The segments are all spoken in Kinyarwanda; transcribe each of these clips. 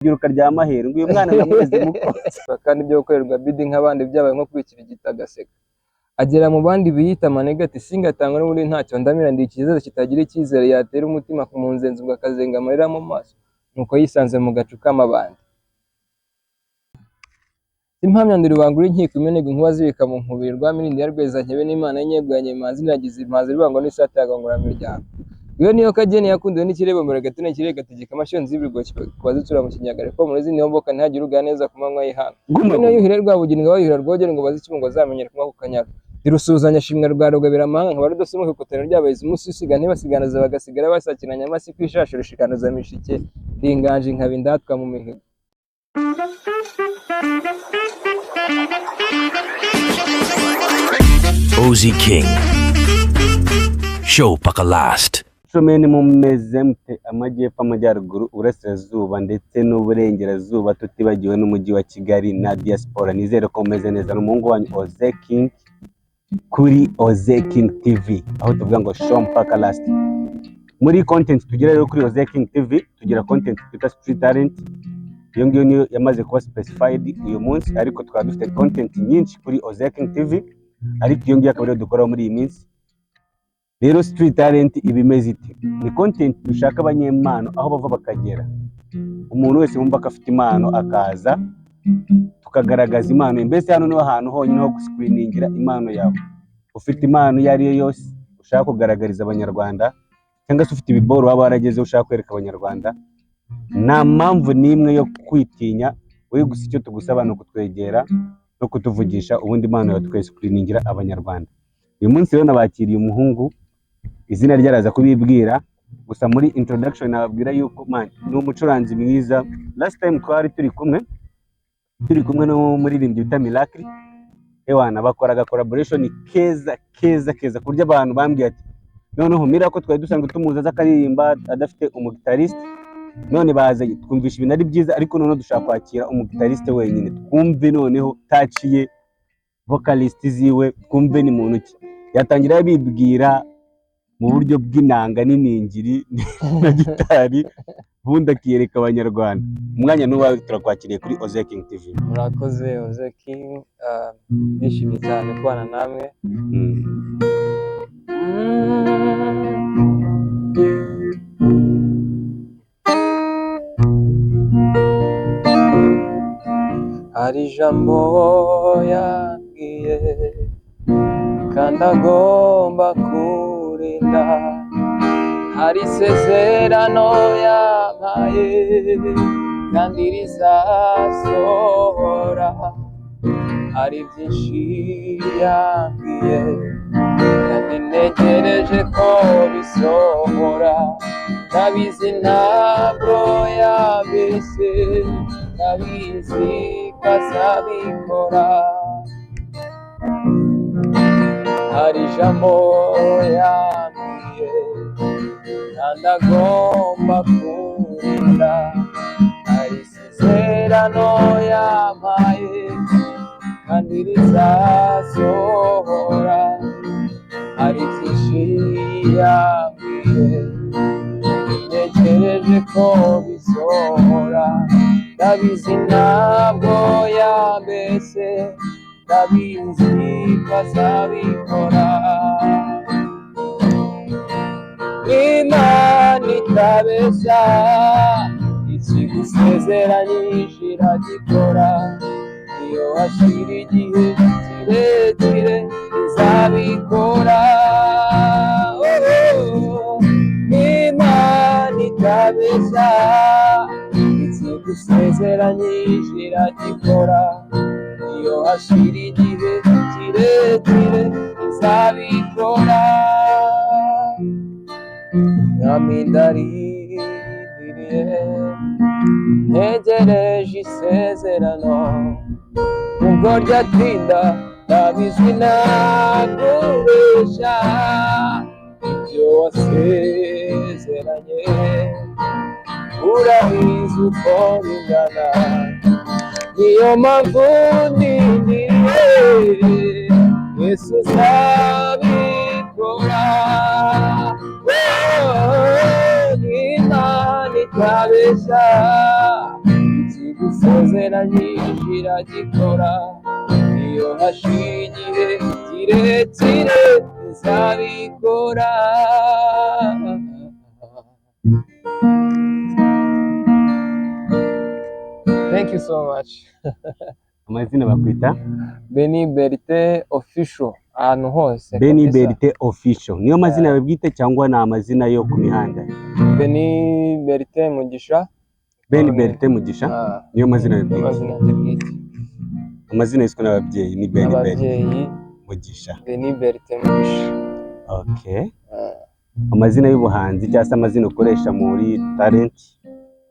Ibyiruka rya Maheru ngo uyu mwana ndamureze mukoze. Kandi ibyo gukorerwa bidi nk'abandi byabaye nko kwikirigita agaseka, agera mu bandi biyita amanega ati singatangwa n'ubundi ntacyo ndamira, ndi ikizezo kitagira icyizere, yatera umutima ku munzenzi ubwo akazenga amarira mu maso, nuko yisanze mu gacu k'amabandi. Impamya ndi rubangura inkiko imenega inkuba zibika mu nkubiri rwa mirindi ya Rweza-nkebe n'Imana y'inyeguranye imanzi niragize imanzi rwango n'isate ya Gongora-miryango. Iyo niyo Kageni yakundiwe n'ikirego mbere gatene kirega gategeka amashyo nzibirwa kubazitura mu Kinyagare ko murezi niyo mboka ntihagire ugana neza ku manywa y'ihanga. Guma. Iyo yuhire Rwabugingo bayuhira Rwogere ngo bazice ngo bazamenyere kunywa ku Kanyaru. Ndi shimwe rwa Rugabiramahanga nkaba rudasomoka ikotero ryabahize umunsi usiga ntibasiganuza bagasigara basakiranya amasi kwishasha rushikanuza mishike, ndi inganji nkaba indatwa mu mihigo. Ozzy King. Show paka last. Shomeni mumeze mute? Amajyepfo, amajyaruguru, uburasirazuba ndetse n'uburengerazuba, tutibagiwe n'umujyi wa Kigali na diaspora, nizere ko mumeze neza. Ni umuhungu wanyu Oze King kuri Oze King TV, aho tuvuga ngo show mpaka last. Muri content tugira rero kuri Oze King TV, tugira content twita street talent. Iyo ngiyo niyo yamaze kuba specified uyu munsi, ariko tukaba dufite content nyinshi kuri Oze King TV, ariko iyo ngiyo akaba ariyo dukoraho muri iyi minsi. Rero street talent iba imeze ite? Ni content dushaka abanyempano aho bava bakagera, umuntu wese wumva ko afite impano akaza tukagaragaza impano ye. Mbese hano niho hantu honyine ho guscreeningira impano yawe. Ufite impano iyo ari yo yose ushaka kugaragariza Abanyarwanda, cyangwa se ufite ibiboro waba waragezeho ushaka kwereka Abanyarwanda, nta mpamvu n'imwe yo kwitinya. Wowe gusa icyo tugusaba ni ukutwegera no kutuvugisha, ubundi impano yawe tukayiscreeningira Abanyarwanda. Uyu munsi rero nabakiriye umuhungu, izina rye araza kubibwira, gusa muri introduction nababwira yuko man ni umucuranzi mwiza. Last time twari turi kumwe n'umuririmbyi bita Miracle, ewana bakoraga collaboration keza keza keza, ku buryo abantu bambwiye ati noneho Miracle twari dusanzwe tumuzi aza akaririmba adafite umugitariste, none baza twumvisha ibintu ari byiza, ariko noneho dushaka kwakira umugitariste wenyine, twumve noneho touch ye, vocalist ziwe, twumve ni muntu ki. Yatangira abibwira mu buryo bw'inanga n'iningiri na gitari, ubundi akiyereka Abanyarwanda. Umwanya n'uwawe, turakwakiriye kuri Oze King TV. Murakoze Oze King, nishimye cyane kubana namwe. Hari ijambo yambwiye kandi agomba kurinda, hari isezerano yampaye kandi rizasohora, hari byinshi yambwiye kandi ntegereje ko bisohora. Ndabizi ntabwo yabeshye, ndabizi ko azabikora. Hari ijambo yambwiye kandi agomba kurinda, hari isezerano yampaye kandi rizasohora, hari byinshi yambwiye ntegereje ko bisohora. Ndabizi ntabwo yambeshye, ndabizi ko azabikora. Imana itabeshya, ikigusezeranyije iragikora, iyo hashira igihe kirekire izabikora. Oh, Imana itabeshya, ikigusezeranyije iragikora, iyo hashira igihe kirekire izabikora. Mwami, ndarindiriye, ntegereje isezerano, nubwo ryatinda ndabizi ntakubesha, ibyo wasezeranye urabizi uko bingana, niyo mpamvu ndindiriye Yesu uzabikora. Oh, Imana itabeshya. Ikigusezeranyije iragikora, iyo hashiye igihe kirekire izabikora. Thank you so much. Amazina bakwita? Benny Bertin Official ahantu hose Benny kabisa. Bertin Official niyo mazina yawe bwite cyangwa ni amazina yo ku mihanda? Benny Bertin Mugisha. Benny Bertin Mugisha niyo mazina yawe niyo bwite? Mazina yanjye bwite. Amazina yiswe n'ababyeyi ni Benny Bertin N'ababyeyi. Mugisha. Benny Bertin Mugisha. Okay, amazina y'ubuhanzi cyangwa se amazina ukoresha muri talent?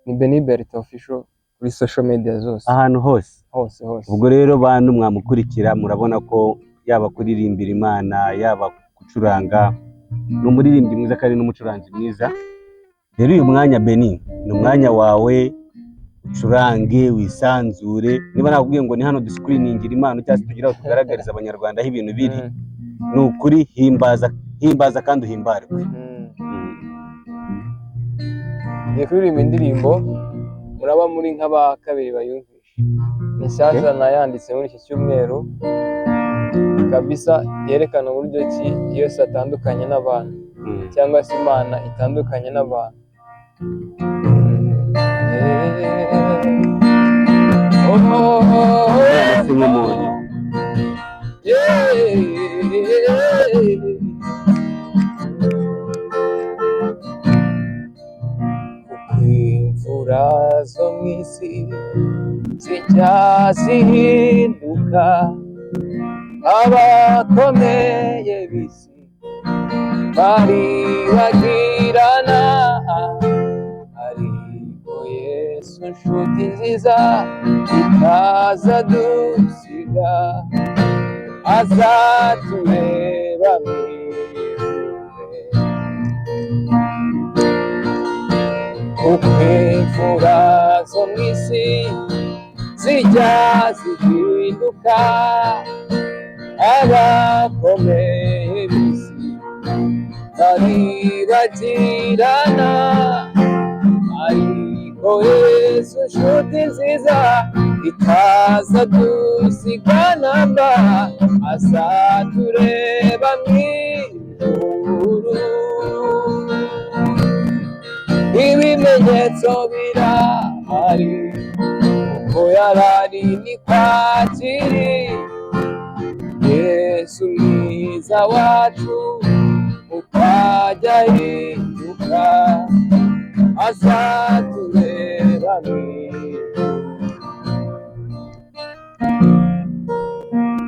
Ni Benny Bertin Official kuri social media zose. Ahantu hose? Hose hose. Ubwo rero bantu mwamukurikira, murabona ko yaba kuririmbira Imana, yaba gucuranga, ni umuririmbyi mwiza kandi n'umucuranzi mwiza. Rero uyu mwanya, Benny, ni umwanya wawe, ucurange wisanzure. Niba nakubwiye ngo ni hano duscreeningira impano cyangwa se tugira aho tugaragariza Abanyarwanda aho ibintu biri, ni ukuri himbaza, himbaza kandi uhimbarwe. Ngiye kuririmba indirimbo muraba muri nk'aba kabiri bayumvishe. Ni nshyashya, nayanditse muri iki cyumweru kabisa, yerekana uburyo ki Yesu atandukanye n'abantu cyangwa se Imana itandukanye n'abantu. Imana si nk'umuntu. Yeah. Kuko imvura zo mu isi zijya zihinduka, abakomeye b'isi baribagirana, ariko Yesu nshuti nziza itaza dusiga, azatureba mu ijuru. Kuko imvura zo mu isi zijya zihinduka, abakomeye b'isi baribagirana, ariko Yesu nshuti nziza itaza dusigana mba, azatureba mu ijuru. Ibimenyetso birahari, uko yarari niko akiri, Yesu mwiza wacu utajya ahinduka, azatureba mu ijuru.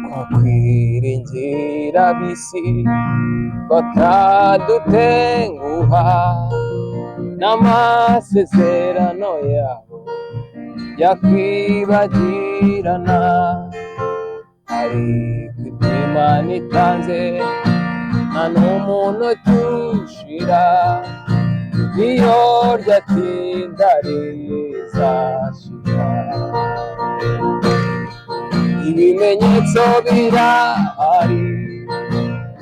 Twakwiringira ab'isi bakadutenguha, n'amasezerano yabo yakwibagirana, ariko ibyo Imana itanze nta n'umuntu tushira, niyo ryatinda rizashira. Ibimenyetso birahari,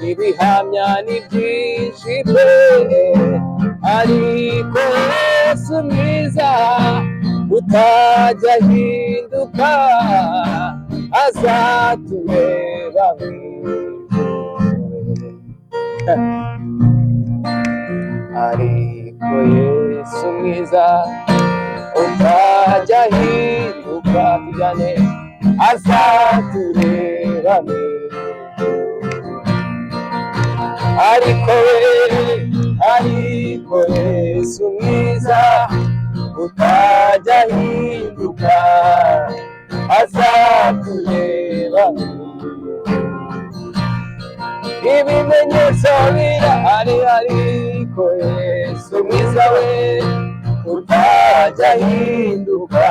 ibihamya ni byinshi pe, ariko Yesu mwiza utajya ahinduka, azatureba mu ijuru. Ariko Yesu mwiza utajya ahinduka, tujyane, azatureba mu ijuru. Ariko we, ariko Yesu mwiza utajya ahinduka, azatureba mu ijuru. Ibimenyetso birahari, ariko Yesu mwiza we utajya ahinduka,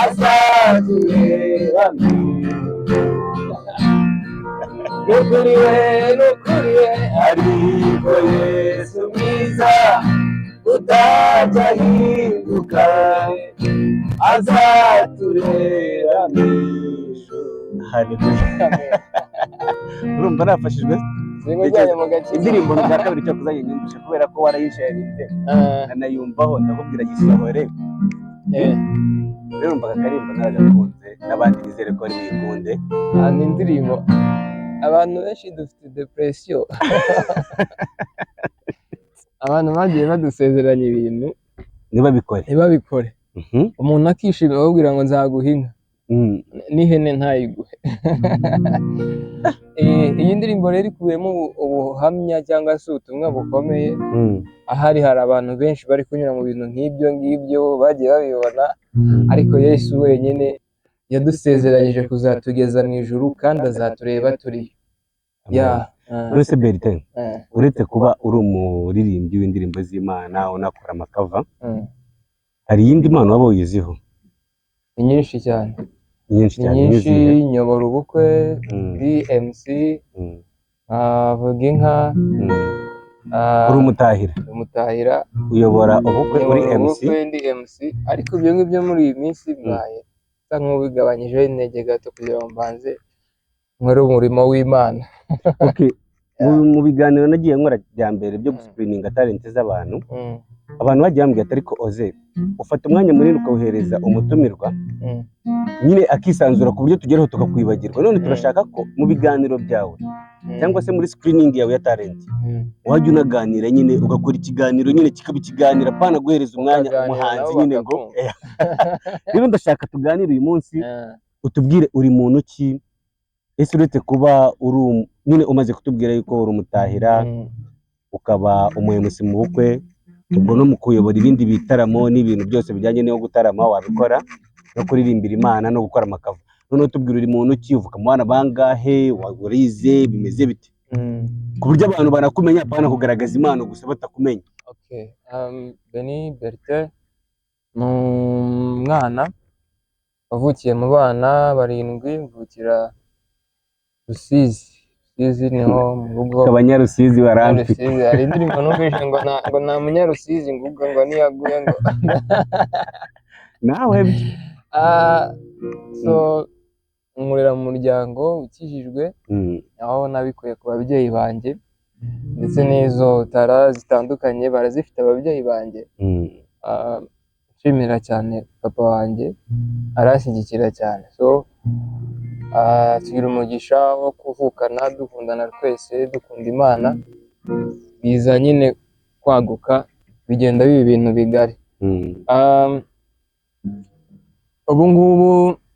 azatureba mu ijuru. Nukuri we, nukuri we, ariko Yesu mwiza utajya ahinduka, azatureba mu ijuru. Haleluya. Urumva nafashijwe. Zingujyanye mu gakiza. Indirimbo ni ubwa kabiri cyo kuzajya nyumvisha, kubera ko warayisharinze, nkanayumvaho, ndakubwira gisohore. Rero numvaga akaririmbo naragakunze, n'abandi nizere ko bari buyikunde. Ah, ni indirimbo abantu benshi dufite depression, abantu bagiye badusezeranya ibintu ntibabikore. Ntibabikore. Umuntu akishima ababwira ngo nzaguha inka n'ihene ntayiguhe. Iyi ndirimbo rero ikubiyemo ubuhamya cyangwa se ubutumwa bukomeye. Ahari hari abantu benshi bari kunyura mu bintu nk'ibyo ngibyo, bagiye babibona, ariko Yesu wenyine yadusezeranyije kuzatugeza mu ijuru kandi azatureba turiyo ya. Uretse Bertin, uretse kuba uri umuririmbyi w'indirimbo z'Imana, unakora amacover, hari iyindi mpano waba wiyiziho? Ni nyinshi cyane. Nyinshi Ni cyane? nyinshi. N'izihe? Nyobora ubukwe, BMC, avuga inka. Uri umutahira? Umutahira. Uyobora ubukwe, uri Nyobora MC? ubukwe, ndi MC, ariko ibyo ngibyo muri iyi minsi mbaye nsa nk'ubigabanyijeho intege gato kugira ngo mbanze nkore umurimo w'Imana. Okay. Mu biganiro nagiye nkora bya mbere byo guscreeninga talent z'abantu, abantu bagiye bambwira ati: "Ariko Oze, ufata umwanya munini ukawuhereza umutumirwa, nyine akisanzura ku buryo tugeraho tukakwibagirwa. None turashaka ko mu biganiro byawe cyangwa se muri screening yawe ya talent wajya unaganira nyine, ugakora ikiganiro nyine kikaba ikiganiro, apana guhereza umwanya Ukaganira umuhanzi nabo nyine ngo." bakakumva. Rero ndashaka tuganire uyu munsi, utubwire uri muntu ki. Ese uretse kuba uri nyine umaze kutubwira yuko uri umutahira, ukaba umu MC mu bukwe, ubwo no mu kuyobora ibindi bitaramo n'ibintu byose bijyanye no gutarama wabikora, no kuririmbira Imana no gukora amacover, noneho tubwira uri muntu ki, uvuka mu bana bangahe, warize, bimeze bite, ku buryo abantu banakumenya, apana kugaragaza impano gusa batakumenya. Okay. Beni Bertin ni umwana wavukiye mu bana barindwi, mvukira Rusizi. Rusizi niho mu rugo. Abanyarusizi baramfite. Rusizi, hari indirimbo numvise ngo nta munyarusizi ngo ubwo ngo niyaguye ngo Nawe byo. Ah, so nkurira mu muryango ukijijwe, aho nabikuye ku babyeyi banjye, ndetse n'izo talent zitandukanye barazifite ababyeyi banjye. Ah, nshimira cyane papa wanjye, aranshyigikira cyane. So tugira umugisha wo kuvukana dukundana twese, dukunda Imana, biza nyine kwaguka, bigenda biba ibintu bigari. Ubu ngubu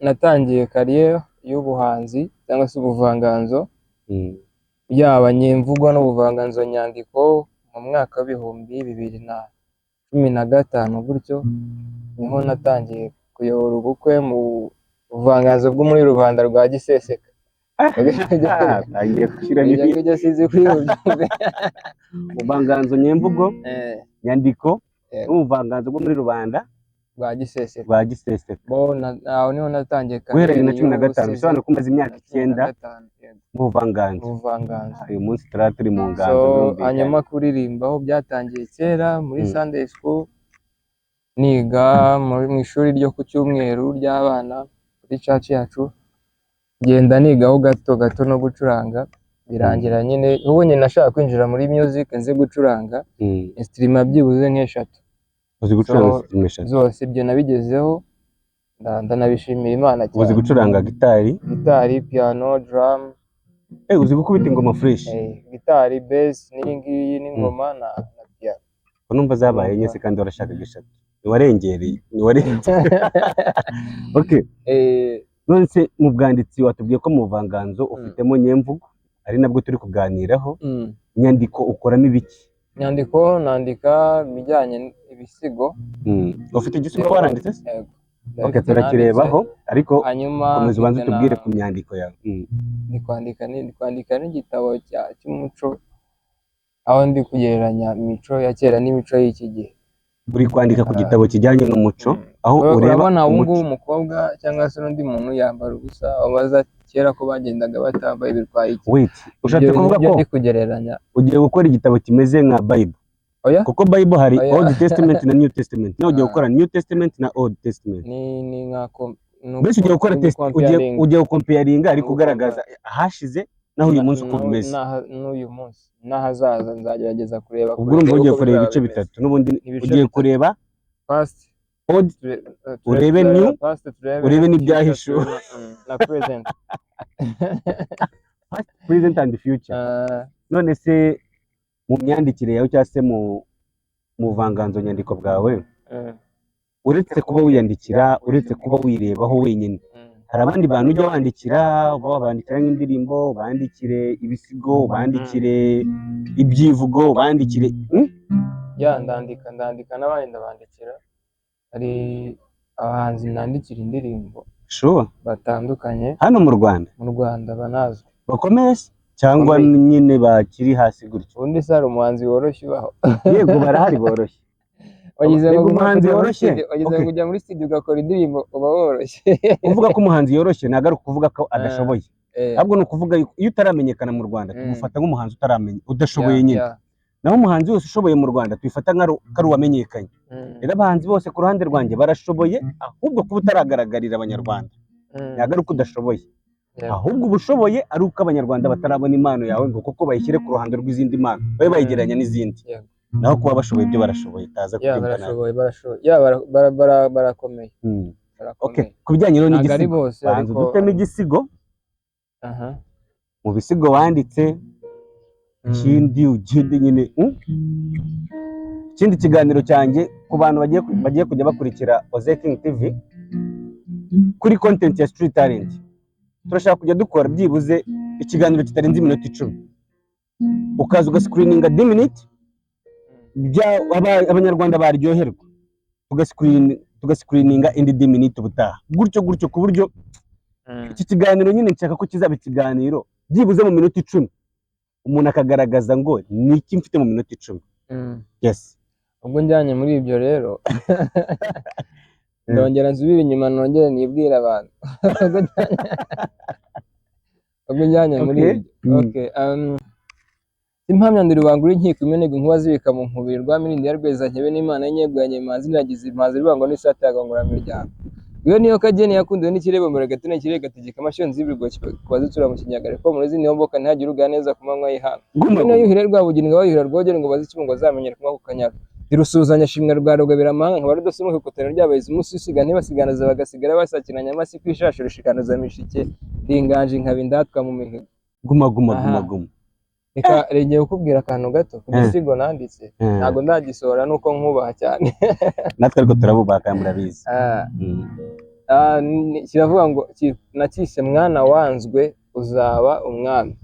natangiye carrière y'ubuhanzi cyangwa se ubuvanganzo, yaba nyemvugo n'ubuvanganzo nyandiko, mu mwaka wa 2015 gutyo niho natangiye kuyobora ubukwe mu buvanganzo bwo muri rubanda rwa giseseka. Agiye gushyiramo Ibyo ngibyo sinzi kuri bubyumve. Ubuvanganzo nyemvugo, nyandiko, n'ubuvanganzo bwo muri rubanda rwa giseseka. Rwa giseseka. Bo aho niho natangiye Guhera bibiri na carrière cumi na gatanu, y'ubusizi. Bisobanura ko umaze imyaka Na cumi na 9 gatanu, yego. mu buvanganzo. Ubuvanganzo. Uyu munsi turaba turi mu nganzo, So birumvikana. hanyuma kuririmbaho byatangiye kera muri Sunday school, niga mu ishuri ryo ku cyumweru ry'abana kuri church yacu, ngenda nigaho gato gato no gucuranga, birangira nyine ubu nyine nashaka kwinjira muri music nzi gucuranga instrument byibuze nk'eshatu. Uzi gucuranga So, instrument eshatu? Zose ibyo nabigezeho, ndanabishimira Imana Uzi cyane. gucuranga gitari? Gitari, piano, drum. Uzi gukubita ingoma fresh? Gitari, bass n'iyi ngiyi n'ingoma na piano. Ko numva zabaye enye se kandi warashakaga eshatu? Ntiwarengereye, ntiwarengereye. Okay. None se mu bwanditsi, watubwiye ko mu buvanganzo ufitemo nyemvugo, ari nabwo turi kuganiraho, inyandiko ukoramo ibiki? Inyandiko nandika ibijyanye ibisigo. Ufite igisigo waranditse se? Yego. Okay, Ndabifite. turakirebaho, ariko Nanditse. Hanyuma komeza ubanze mfite utubwire ku myandiko yawe. Ndi kwandika n'igitabo cy'umuco, aho ndi kugereranya imico ya kera n'imico y'iki gihe. Uri kwandika ku gitabo kijyanye n'umuco, aho ureba Urabona ubu umuco. ngubu umukobwa cyangwa se n'undi muntu yambara ubusa, wabaza kera ko bagendaga batambaye bitwaye iki? Wait, ushatse Ibyo kuvuga nibyo ko ndi kugereranya. ugiye gukora igitabo kimeze nka Bible? Oya. Kuko Bible hari Oya. Old Testament na New Testament, nawe ugiye Ah. gukora New Testament na Old Testament? Ni nka ni Mbese ugiye gukora ni test, ugiye comparing. ugiye gucomparinga, ariko Ni ugaragaza ahashize naho uyu munsi uko bimeze. N'uyu munsi n'ahazaza nzagerageza kureba Ubwo urumva kure ugiye uko kureba bizaba ibice bimeze. bitatu n'ubundi. Ibice Ugiye bitatu. kureba Past. Old, urebe tureba new, past, turebe urebe future, n'ibyahishuwe. turebe na present. Past, present and future. None se mu myandikire yawe cyangwa se mu buvanganzo nyandiko bwawe, uretse kuba wiyandikira, uretse kuba wirebaho wenyine, hari abandi bantu ujya wandikira? Uba wabandikira nk'indirimbo, bandikire ibisigo, bandikire ibyivugo, bandikire? Ya, ndandika n'abandi ndabandikira. Hari abahanzi nandikira indirimbo batandukanye. Hano mu Rwanda? Mu Rwanda banazwi. Bakomeye se cyangwa Bakomeye. nyine bakiri hasi gutyo? Ubundi se hari umuhanzi woroshye ubaho? Yego, barahari boroshye. Wagize ngo Yego, umuhanzi kujya muri woroshye? wagize ngo kujya muri studio ugakora indirimbo uba woroshye? Kuvuga ko umuhanzi yoroshye ntabwo ari ukuvuga ko adashoboye, ahubwo ni ukuvuga yuko iyo utaramenyekana mu Rwanda, tugufata nk'umuhanzi utaramenya, udashoboye nyine. Naho umuhanzi wese ushoboye mu Rwanda tubifata nk'ari ko ari uwamenyekanye. Rero abahanzi bose ku ruhande rwanjye barashoboye, ahubwo kuba utaragaragarira Abanyarwanda ntabwo ari uko udashoboye, ahubwo uba ushoboye ari uko Abanyarwanda batarabona impano yawe ngo kuko bayishyire ku ruhando rw'izindi mpano, babe bayigereranya n'izindi. Naho kuba bashoboye ibyo barashoboye, taza Ya, kubyumva nabi. barashoboye. Ya, barakomeye. Okay. Barakomeye. Ku bijyanye rero Ntabwo ari n'igisigo, bose, banza ariko udutemo igisigo mu bisigo wanditse. Ikindi ugende nyine, Ikindi kiganiro cyanjye ku bantu bagiye kujya bakurikira Oze King TV kuri content ya Street Talent, turashaka kujya dukora byibuze ikiganiro kitarenze iminota 10, ukaza ugascreeninga 10 minutes bya Abanyarwanda baryoherwa, tugascreeninga indi 10 minutes ubutaha, gutyo gutyo, ku buryo iki kiganiro nyine nshaka ko kizaba ikiganiro byibuze mu minota 10 umuntu akagaragaza ngo ni iki mfite mu minota 10. Yes. Ubwo njyanye muri ibyo rero, ndongera nsubire inyuma, nongere nibwire abantu. Ubwo njyanye muri ibyo. Okay, impamya ndi rubangura inkiko imenega inkuba zibika mu nkubiri rwa mirindi ya Rweza-nkebe n'Imana y'inyeguranye imanzi niragize imanzi rubangwa n'isate ya miryango. Iyo niyo kageni yakundiwe n'ikirebo muragatina kirega gategeka amashyo nzibirwa kubazitura mu kinyagare ko murezi niyo mboka ntihagire ugana neza ku manywa y'ihanga. Guma Niyo guma. Yuhire Rwabugingo bayuhira rwogere ngo bazikimu ngo bazamenyere kunywa ku Kanyaru. Ndi shimwe rwa Rugabiramahanga nkaba rudasomoka ikotero ryabahize umunsi usiga ntibasiganuza bagasigara basakiranya amasi kwishasha rushikanuza mishike, ndinganje nkaba indatwa mu mihigo. Guma guma guma. Aha. Guma. Reka rengeye kukubwira akantu gato ku gisigo nanditse. Ntabwo ndagisohora nuko nkubaha cyane. Natwe ariko turabubaha kandi murabizi. Kiravuga ngo nakise "Mwana wanzwe uzaba umwami".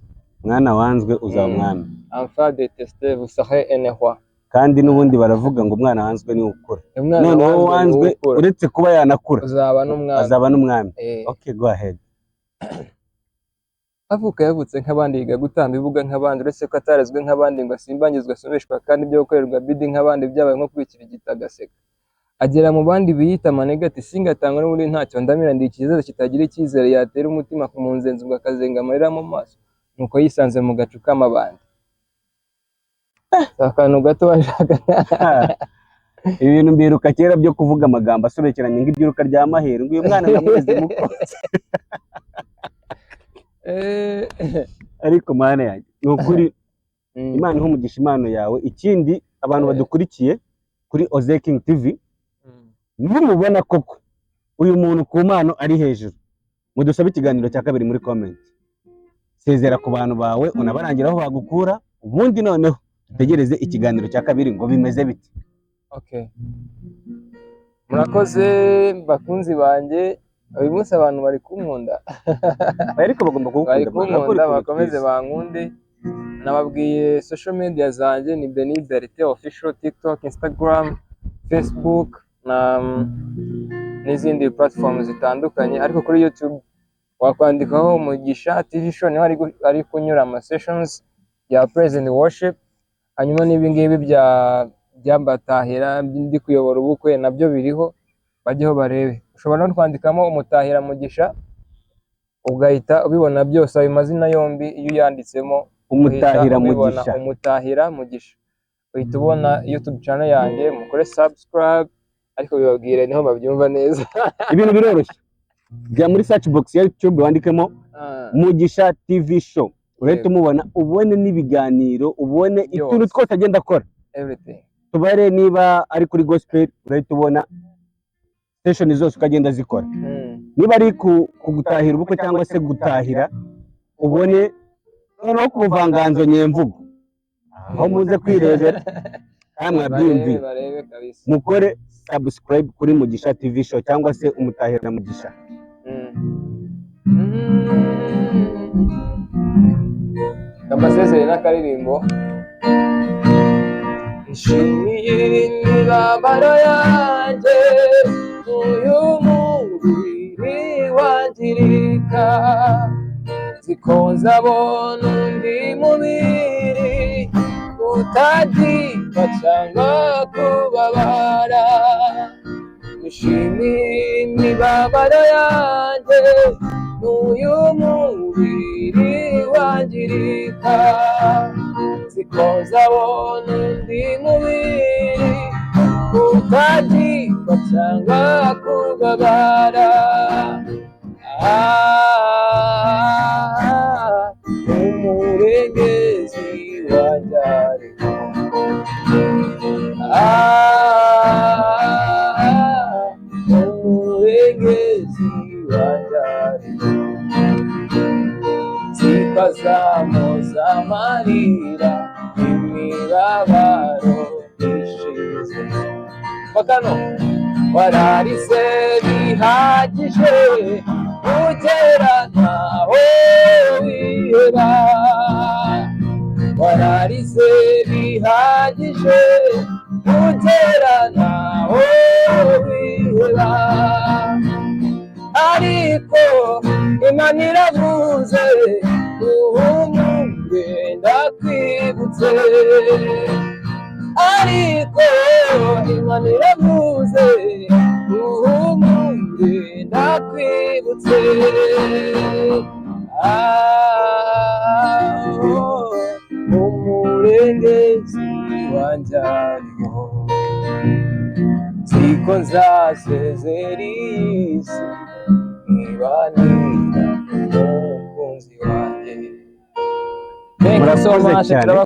Mwana wanzwe uzaba umwami. Enfant détesté, vous serez un roi. Kandi n'ubundi baravuga ngo umwana wanzwe niwe ukura. Umwana noneho wanzwe wanzwe niwe ukura. Uretse kuba yanakura, uzaba n'umwami. Azaba n'umwami. Okay, go ahead. Avuka yavutse nk'abandi, yiga gutamba ibuga nk'abandi, uretse ko atarezwe nk'abandi ngo asimbangizwe asomeshwa, kandi ibyo gukorerwa bidi nk'abandi byabaye nko kwikirigita agaseka. Agera mu bandi biyita amanega ati singatangwa n'ubundi ntacyo ndamira, ndi ikizezo kitagira icyizere, yatera umutima ku munzenzi ubwo akazenga amarira mu maso, nuko yisanze mu gacu k'amabandi. Si akantu gato bashaka. Ibi bintu mbiruka kera byo kuvuga amagambo asobekeranye nk'ibyiruka rya Maheru, ngo uyu mwana ndamuzi mukoze. Ariko mana yanjye, ni ukuri, Imana ihe umugisha impano yawe. Ikindi, abantu badukurikiye kuri Oze King TV, nimubona koko uyu muntu ku mpano ari hejuru, mudusabe ikiganiro cya kabiri muri comment. Sezera ku bantu bawe, unabarangira aho bagukura, ubundi noneho dutegereze ikiganiro cya kabiri ngo bimeze bite. Okay. Murakoze bakunzi banjye, uyu munsi abantu bari kunkunda. Ariko bagomba kugukunda. Bari Barakora kunkunda, utuntu bakomeze twiza. bankunde. Nababwiye social media zanjye ni Beni Berite Official, TikTok, Instagram, Facebook na n'izindi platform zitandukanye, ariko kuri YouTube wakwandikaho Mugisha TV Show, niho ari kunyura ama sessions ya praise and worship. Hanyuma n'ibi ngibi bya byambatahira ndi kuyobora ubukwe nabyo biriho, bajyeho barebe. Ushobora no kwandikamo Umutahira Mugisha ugahita ubibona byose. Ayo mazina yombi iyo uyanditsemo uhita Umutahira ubibona. Mugisha. Umutahira Mugisha, uhita ubona YouTube channel yanjye. Mukore subscribe, ariko bibabwire niho babyumva neza. Ibintu biroroshye, jya muri search box ya YouTube wandikemo Mugisha TV Show, urahita umubona, ubone n'ibiganiro, ubone Byose. utuntu twose agenda akora. Everything. Tubare niba ari kuri gospel, urahita ubona. station zose uko agenda zikora. Niba ari kugutahira ubukwe cyangwa se gutahira, ubone noneho ku buvanganzo nyemvugo, aho muze kwirebera kandi mwabyiyumviye. Barebe, barebe kabisa. Mukore subscribe kuri Mugisha TV Show cyangwa se Umutahira Mugisha. Amasezerano n'akaririmbo. Nshimiye imibabaro yanjye, uyu mubiri wangirika, zikoza abona undi mubiri utagifa cyangwa kubabara. Nshimiye imibabaro yanjye n'uyu mubiri wangirika, zikoza abona undi mubiri utagifa cyangwa kubabara. Ah, umurengezi wanjye ariho. Ah, umurengezi wanjye ariho, zikazamuza amarira, imibabaro ishize. Bakano wararize bihagije, ugera ntaho wiheba. Wararize bihagije, ugera ntaho wiheba, ariko Imana iravuze: "Uhumure, ndakwibutse." Ariko Imana iravuze: "Uhumure, ndakwibutse." Ah, umurengezi wanjye ariho, siko nzasezera iyi si nkibanira n'umukunzi wanjye. Thank you so Murakoze much. cyane.